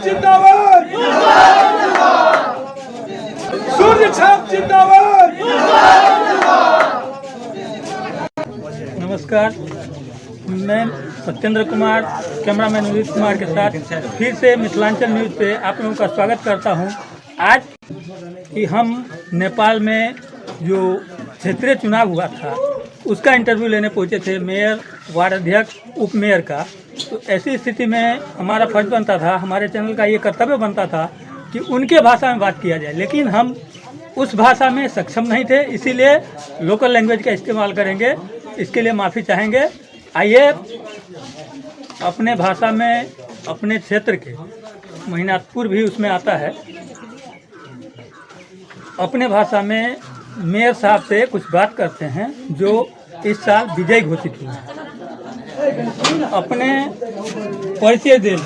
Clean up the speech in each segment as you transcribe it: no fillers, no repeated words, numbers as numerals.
जिंदाबाद, सूर्य छाप जिंदाबाद। नमस्कार, मैं सत्येंद्र कुमार, कैमरामैन उदित कुमार के साथ फिर से मिथिलांचल न्यूज़ पे आप लोगों का स्वागत करता हूं। आज कि हम नेपाल में जो क्षेत्रीय चुनाव हुआ था उसका इंटरव्यू लेने पहुंचे थे मेयर, वार्ड अध्यक्ष, उप मेयर का। तो ऐसी स्थिति में हमारा फर्ज बनता था, हमारे चैनल का ये कर्तव्य बनता था कि उनके भाषा में बात किया जाए, लेकिन हम उस भाषा में सक्षम नहीं थे, इसीलिए लोकल लैंग्वेज का इस्तेमाल करेंगे, इसके लिए माफ़ी चाहेंगे। आइए अपने भाषा में अपने क्षेत्र के, महिनाथपुर भी उसमें आता है, अपने भाषा में मेयर साहब से कुछ बात करते हैं जो इस साल विजयी घोषित हुए हैं। अपने परिचय दे।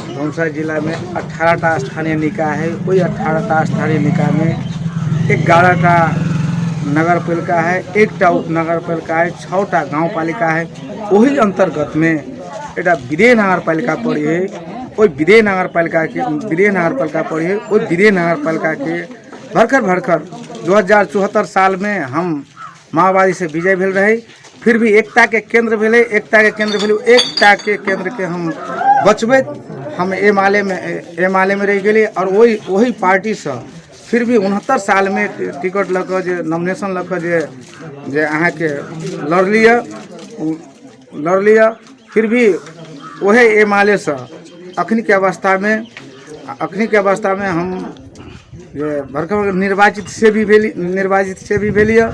धनुषा जिलामे 18टा स्थानीय निकाय है। ओहि 18टा स्थानीय निकायमे 11टा नगर पालिका है, 1टा उपनगर पालिका है, 6टा गाँव पालिका है। ओहि अंतर्गतमे एकटा विदेह नगर पालिका पड़ी है। ओहि विदेह नगर पालिका के विदेह नगर पालिका पड़ी है। ओहि विदेह नगर पालिका के भरखर भरखर 2074 साल में हम माओवादी से विजय भेल रही, फिर भी एकता के केंद्र भेलै, एकता के केंद्र भेलै, एकता के केंद्र के हम बचबैत हम एमाले में रहि गेलियै और ओहि ओहि पार्टीसँ फिर भी 69 सालमे टिकट लऽ कऽ जे नॉमिनेशन लऽ कऽ जे जे अहाँके लड़लियै लड़लियै, फिर भी ओहे एमालेसँ अखनिके अवस्थामे हम जे बड़का बड़का निर्वाचित से भी भेली, निर्वाचित से भी भेलियै।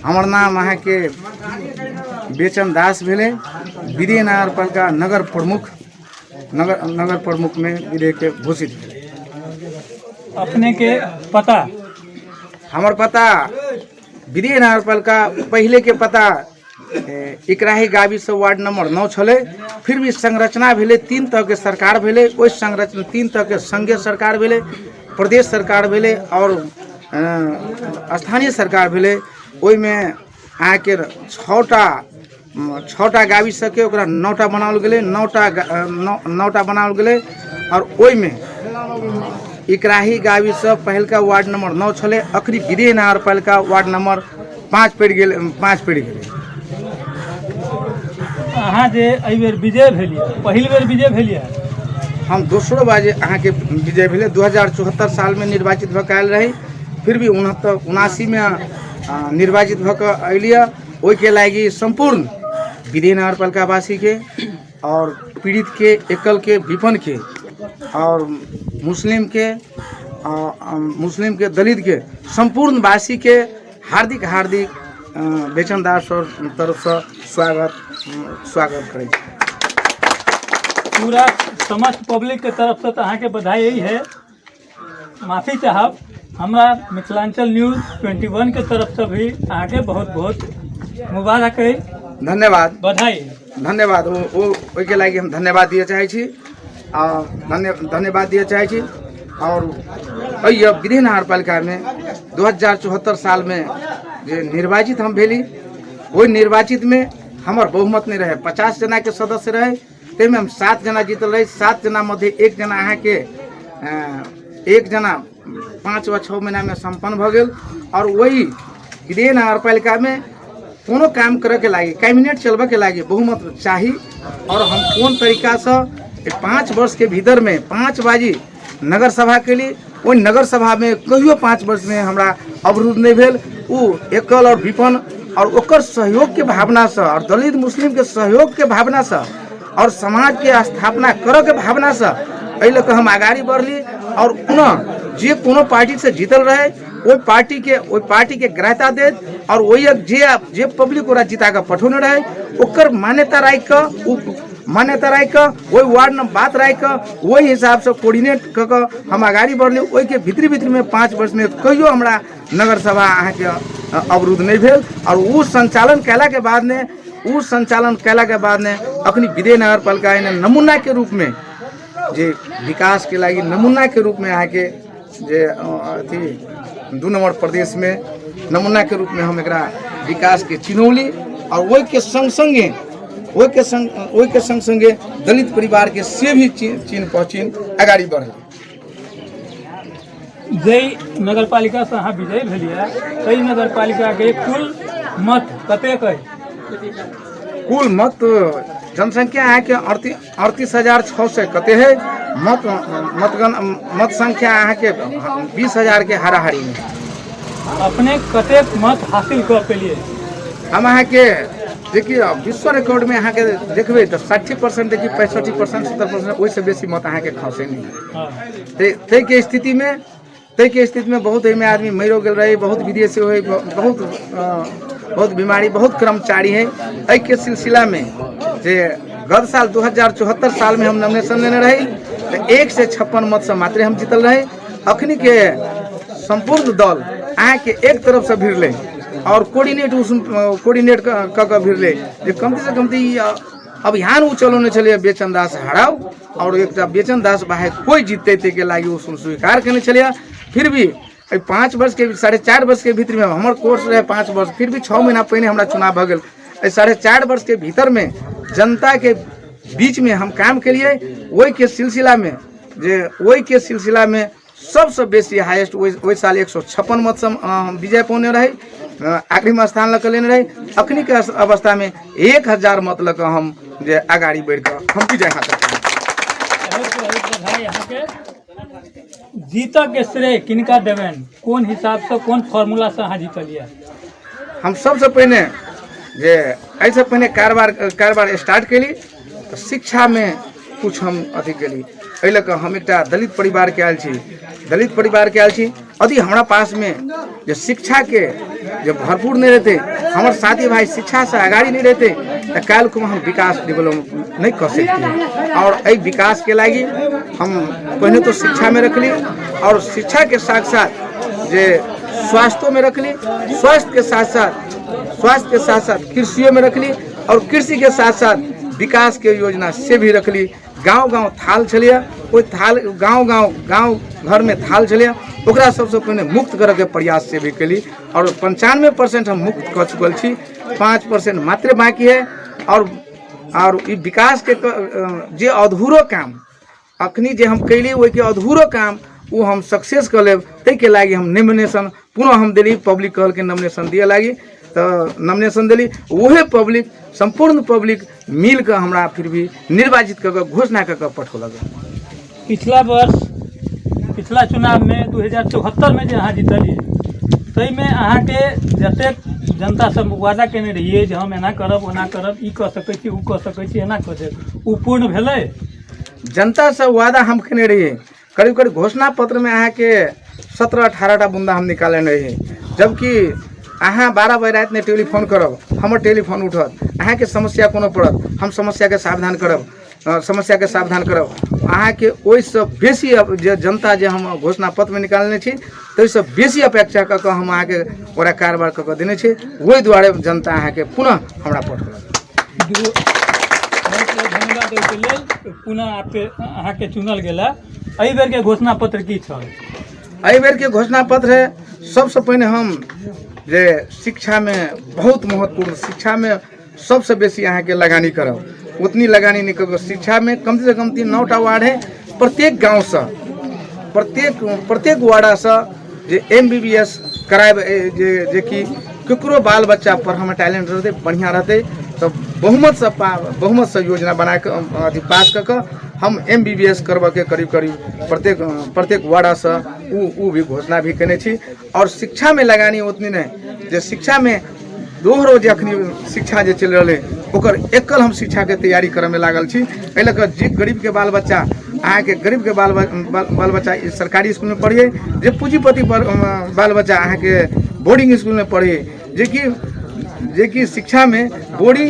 हमर नाम अहाँके बेचन दास भेलै। विदेह नगरपालिका नगर प्रमुख, नगर नगर प्रमुखमे विदेहके घोषित भेलै। अपने के पता? हमर पता विदेह नगरपालिका, पहिलेके पता इकराही गाबीसँ वार्ड नंबर 9 छलै। फिर भी संरचना भेलै, 3 तरहके सरकार भेलै। ओहि संरचना 3 तरहके संघीय सरकार भेलै, प्रदेश सरकार भेलै आओर स्थानीय सरकार भेलै। ओहिमे अहाँके 6टा गाबी सबके ओकरा 9टा बनाओल गेलै, 9टा बनाओल गेलै आओर ओहिमे इकराही गाबीसँ पहिलका वार्ड नंबर 9 छलै, अखनी विदेह नगरपालिका वार्ड नंबर 5 पड़ि गेल, 5 पड़ि गेलै। अहाँ जे एहि बेर विजय भेलियै, पहिल बेर विजय भेलियै? हम दोसरो बार जे अहाँके विजय भेलै, 2074 सालमे निर्वाचित भऽ कऽ आयल रही, फिर भी 69 79मे निर्वाचित भऽ कऽ अयलियै। ओहिके लागि सम्पूर्ण विदेह नगरपालिकावासीके और पीड़ितके, एकलके, विपन्नके और मुस्लिमके, मुस्लिमके, दलितके, सम्पूर्ण वासीके हार्दिक हार्दिक बेचन दास तरफसँ स्वागत स्वागत करै छी। पूरा समस्त पब्लिक के तरफ से तो अहाँके बधाई यही है। माफ़ी चाहब, हमरा मिथिलांचल न्यूज़ 21 के तरफ से भी अहाँके बहुत बहुत मुबारक है। धन्यवाद। बधाई। धन्यवाद। ओ ओ ओहिके लागि हम धन्यवाद दिअ चाहै छी आ धन्यवाद दिअ चाहै छी। आओर एहि विदेह नगरपालिकामे 2074 सालमे जे निर्वाचित हम भेली, ओहि निर्वाचितमे हमर बहुमत नहि रहै। 50 जनाके सदस्य रहै, ताहिमे हम 7 जना जीतल रही। 7 जना मध्ये एक जना अहाँके एक जना 5 वा 6 महीनामे सम्पन्न भऽ गेल। आओर ओहि विदेह नगरपालिकामे कोनो काम करऽके लागि, कैबिनेट चलबऽके लागि बहुमत चाही। आओर हम कोन तरीकासँ 5 वर्षके भीतरमे 5 बाजी नगर सभा केली, ओहि नगर सभामे कहियो 5 वर्षमे हमरा अवरोध नहि भेल। ओ एकल आओर विपन्न आओर ओकर सहयोगके भावनासँ आओर दलित मुस्लिमके सहयोगके भावनासँ आओर समाजके स्थापना करऽके भावनासँ एहि लऽ कऽ हम अगाडि बढ़ली। आओर पुनः जे कोनो पार्टीसँ जीतल रहै, ओहि पार्टीके ग्राह्यता देत आओर ओहि जे जे पब्लिक ओकरा जिता कऽ पठौने रहै, ओकर मान्यता राखि कऽ, ओ मान्यता राखि कऽ, ओहि वार्डमे बात राखि कऽ, ओहि हिसाबसँ कोर्डिनेट कऽ कऽ हम अगाडि बढ़ली। ओहिके भीतरी भीतरीमे 5 वर्षमे कहियो हमरा नगर सभा अहाँके अवरुद्ध नहि भेल। आओर ओ सञ्चालन कयलाके बादमे अखनी विदेह नगरपालिका एहन नमूनाके रूपमे जे विकासके लागि नमूनाके रूपमे अहाँके जे अथी 2 नम्बर प्रदेशमे नमूनाके रूपमे हम एकरा विकासके चिन्हौली। आओर ओहिके सङ्ग सङ्गे ओहिके सङ्ग सङ्गे दलित परिवारके से भी चिन्ह पहचिन अगाडि बढ़लै। जाहि नगरपालिकासँ अहाँ विजयी भेलियै ताहि नगरपालिकाके कुल मत कतेक अइ? कुल मत जनसंख्या अहाँके 38,600 कते है, मत मतगण मत संख्या अहाँके 20,000 के हाराहारी में। अपने कतेक मत हासिल कऽ पेलियै? हम अहाँके देखिए विश्व रिकॉर्डमे अहाँके देखबै तऽ 60% देखिए 65% 70% ओहिसँ बेसी मत अहाँके खसै नहि। ताहिके स्थितिमे बहुत एहिमे आदमी मरियो गेल रहै, बहुत विदेशी होइ, बहुत बहुत बीमारी, बहुत कर्मचारी है। एहिके सिलसिलामे जे गत साल 2074 सालमे हम नॉमिनेशन लेने रही तऽ 156 मतसँ मात्रे हम जीतल रही। अखनी के सम्पूर्ण दल अहाँके एक तरफसँ भिड़लै और कोऑर्डिनेट कोऑर्डिनेट कऽ कऽ भिड़लै जे कमतीसँ कमती ई अभियान ओ चलौने छलैए बेचन दास हराउ और एकटा बेचन दास बाहेक कोइ जीततै ताहिके लागि ओ स्वीकार केने छलैए। फिर भी एहि 5 वर्षके 4.5 वर्षके भीतरमे हमर कोर्स रहै 5 वर्ष, फिर भी 6 महीना पहिने हमरा चुनाव भऽ गेल। एहि 4.5 वर्षके भीतरमे जनताके बीचमे हम काम केलियै। ओहिके सिलसिलामे सबसँ बेसी हाईएस्ट ओहि ओहि साल 156 मतसँ विजय पौने रही, अग्रिम स्थान लऽ कऽ लेने रही। अखनीके अवस्थामे 1000 मत लऽ कऽ हम जे अगाडि बढ़ि कऽ हम विजय हासिल केलहुँ। बहुत बहुत बधाई अहाँके। जीतके श्रेय किनका देबनि? कोन हिसाबसँ, कोन फॉर्मूलासँ अहाँ जीतलियै? हम सबसँ पहिने जे एहिसँ पहिने कारोबार कारोबार स्टार्ट केली तऽ शिक्षामे कुछ हम अथी केली। एहि लऽ कऽ हम एकटा दलित परिवारके आयल छी, दलित परिवारके आयल छी। यदि हमरा पासमे जे शिक्षाके जे भरपूर नहि रहतै, हमर साथी भाई शिक्षासँ अगाडि नहि रहतै तऽ काल्हि को हम विकास डेवलपमेंट नहि कऽ सकतियै। आओर एहि विकासके लागि हम पहिने तऽ शिक्षामे रखली और शिक्षाके साथ साथ जे स्वास्थ्योमे रखली, स्वास्थ्यके साथ साथ कृषियोमे रखली और कृषिके साथ साथ विकासके योजना से भी रखली। गाँव गाँव थाल छलैए, ओहि थाल गाँव गाँव गाँव घरमे थाल छलैए, ओकरा सबसँ पहिने मुक्त करऽके प्रयास से भी केली और 95% हम मुक्त कऽ चुकल छी, 5% मात्र बाँकी है। और ई विकासके जे अधूरो काम अखनी जे हम कैली ओहिके अधूरो काम ओ हम सक्सेस कऽ लेब, ताहिके लागि हम नॉमिनेशन पुनः हम देली। पब्लिक कहलकै नॉमिनेशन दिअ लागि तऽ नॉमिनेशन देली। उहे पब्लिक, सम्पूर्ण पब्लिक मिल कऽ हमरा फिर भी निर्वाचित कऽ कऽ घोषणा कऽ कऽ पठौलक। पिछला वर्ष, पिछला चुनावमे 2074मे जे अहाँ जीतलियै ताहिमे अहाँके जतेक जनता सब वादा केने रहियै जे हम एना करब, ओना करब, ई कऽ सकै छी, ओ कऽ सकै छी, एना कऽ देब, ओ पूर्ण भेलै? जनतासँ वादा हम केने रहियै, करीब करीब घोषणा पत्रमे अहाँके 17-18टा बुन्दा हम निकालने रहियै। जबकि अहाँ 12 बजे रातिमे टेलीफोन करब, हमर टेलीफोन उठत, अहाँके समस्या कोनो पड़त, हम समस्याके सावधान करब, समस्याके सावधान करब। अहाँके ओहिसँ बेसी जे जनता जे हम घोषणा पत्रमे निकालने छी ताहिसँ बेसी अपेक्षा कऽ कऽ हम अहाँके ओकरा कारबार कऽ कऽ देने छी। ओहि दुआरे जनता अहाँके पुनः हमरा पठौलक। बहुत बहुत धन्यवाद ओहिके लेल। पुनः आपके अहाँके चुनल गेल। एहि बेरके घोषणा पत्र की छल? एहि बेरके घोषणा पत्र है, सबसँ पहिने हम जे शिक्षामे बहुत महत्वपूर्ण, शिक्षामे सबसँ बेसी अहाँके लगानी करब, उतनी लगानी नहि करब। शिक्षामे कमसँ कम 9टा वार्ड है, प्रत्येक गाँवसँ प्रत्येक प्रत्येक वार्डसँ जे MBBS करायब, जे जेकि ककरो बाल बच्चा पढ़यमे टैलेंट रहतै, बढ़िआँ रहतै तऽ बहुमतसँ योजना बना कऽ अथी पास कऽ कऽ हम MBBS करबऽके करीब करीब प्रत्येक प्रत्येक वार्डसँ ओ ओ भी घोषणा भी केने छी। आओर शिक्षामे लगानी उतनी नहि जे शिक्षामे दोहरो जे अखनी शिक्षा जे चलि रहल है ओकर एकल हम शिक्षाके तैयारी करऽमे लागल छी। एहि लऽ कऽ जे गरीबके बाल बच्चा अहाँके गरीबके बाल बाल बच्चा सरकारी इसकुलमे पढ़िए, जे पूँजीपति बाल बच्चा अहाँके बोर्डिंग इसकुलमे पढ़िए, जेकि जेकि शिक्षामे बोर्डिंग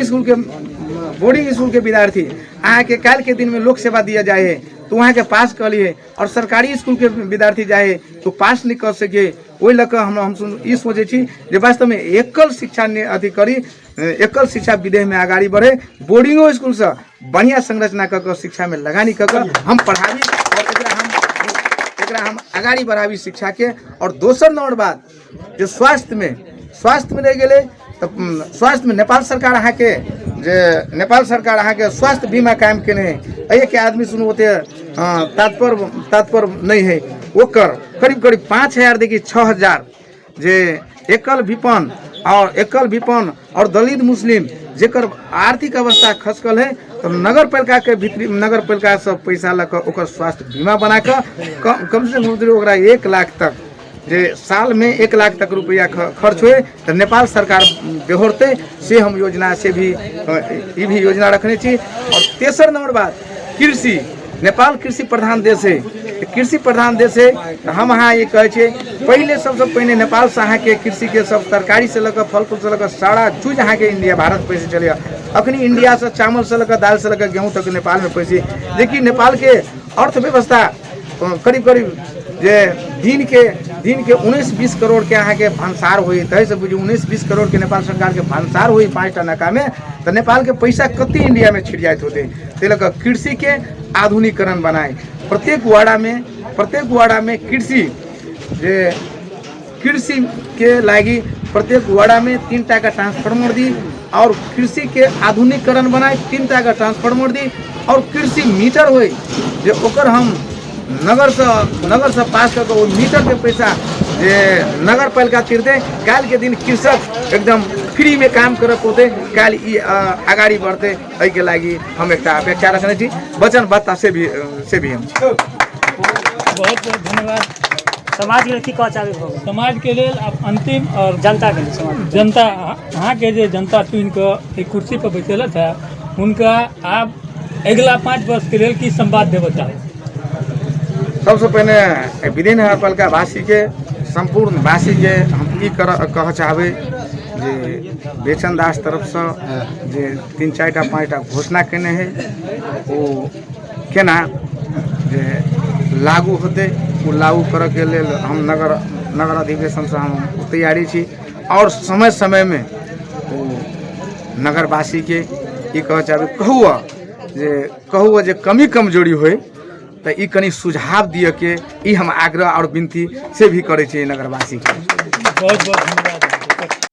इसकुलके विद्यार्थी अहाँके काल्हिके दिनमे लोक सेवा दिया जाइ है तऽ वहाँके पास कऽ लिए आओर सरकारी इसकुलके विद्यार्थी जाइ है तऽ पास नहि कऽ सकै। ओहि लऽ कऽ हम ई सोचै छी जे वास्तवमे एकल शिक्षा अथी करी, एकल शिक्षा विदेहमे अगाडि बढ़े, बोर्डिंगो इसकुलसँ बढ़िआँ संरचना कऽ कऽ शिक्षामे लगानी कऽ कऽ हम पढ़ाबी आओर एकरा हम अगाडि बढ़ाबी शिक्षाके। आओर दोसर नंबर बात जे स्वास्थ्यमे रहि गेलै तऽ स्वास्थ्यमे नेपाल सरकार अहाँके जे नेपाल सरकार अहाँके स्वास्थ्य बीमा कायम केने है, एहिके आदमी सुनू ओते तात्पर्य तात्पर्य नहि है। ओकर करीब करीब 5000 देखि 6000 जे एकल विपन्न और एकल विपन्न और दलित मुस्लिम जेकर आर्थिक अवस्था खसकल है, तऽ नगर पालिका के भीतरी नगर पालिका से पैसा लऽ कऽ ओकर स्वास्थ्य बीमा बना कऽ कम कम से कम ओकरा 1 लाख तक जे सालमे 1 लाख तक रुपैआ खर्च होइ तऽ नेपाल सरकार बेहोरतै, से हम योजना से भी ई भी योजना रखने छी। और तेसर नंबर बात कृषि। नेपाल कृषि प्रधान देश है, कृषि प्रधान देश है, तऽ हम अहाँ ई कहै छियै पहिले सबसँ पहिने नेपालसँ अहाँके कृषिके सब तरकारीसँ लऽ कऽ फल फूलसँ लऽ कऽ सारा चीज अहाँके इंडिया भारत पैसे चलैए। अखनी इंडियासँ चावलसँ लऽ कऽ दालिसँ लऽ कऽ गेहूँ तक नेपालमे पैसे, जेकि नेपालके अर्थव्यवस्था करीब करीब जे दिनके दिनके 19-20 करोड़के अहाँके भंसार होइ, ताहिसँ बुझू 19-20 करोड़के नेपाल सरकारके भंसार होइ 5टा नाकामे, तऽ नेपालके पैसा कते इंडियामे छिड़ जाइत होतै। ताहि लऽ कऽ कृषिके आधुनिकीकरण बनाय प्रत्येक वार्डामे, प्रत्येक वार्डामे कृषि जे कृषिके लागि प्रत्येक वार्डामे 3 टाका ट्रांसफार्मर दी और कृषिके आधुनिकीकरण बनाय 3 टाका ट्रांसफार्मर दी और कृषि मीटर होइ जे ओकर हम नगरसँ नगरसँ पास कऽ कऽ ओहि मीटरके पैसा जे नगर पालिका तिरतै, काल्हिके दिन कृषक एकदम फ्रीमे काम करऽ पौतै, काल्हि ई अगाडि बढ़तै। एहिके लागि हम एकटा अपेक्षा रखने छी, वचनबद्धता से भी हम छी। बहुत बहुत धन्यवाद। समाज के लेल की कहऽ चाहबै भऽ गेल? समाज के लेल आब अंतिम और जनता के लेल, समाज जनता अहाँके जे जनता चुनि कऽ एहि कुर्सी पर बैसेलक है, हुनका आब अगिला 5 वर्ष के लेल की संवाद देबऽ चाहबै? सबसँ पहिने विदेह नगरपालिका वासीके सम्पूर्ण वासीके हम ई कहऽ चाहबै जे बेचन दास तरफसँ जे 3 4 5टा घोषणा केने है, ओ केना जे लागू होतै, ओ लागू करऽके लेल हम नगर नगर अधिवेशनसँ हम तैयारी छी। और समय समयमे ओ नगरवासीके ई कहऽ चाहबै, कहू जे कमी कमजोरी होइ तऽ ई कनि सुझाव दिअ के ई हम आग्रह और विनती से भी करै छी नगरवासीके। बहुत बहुत धन्यवाद।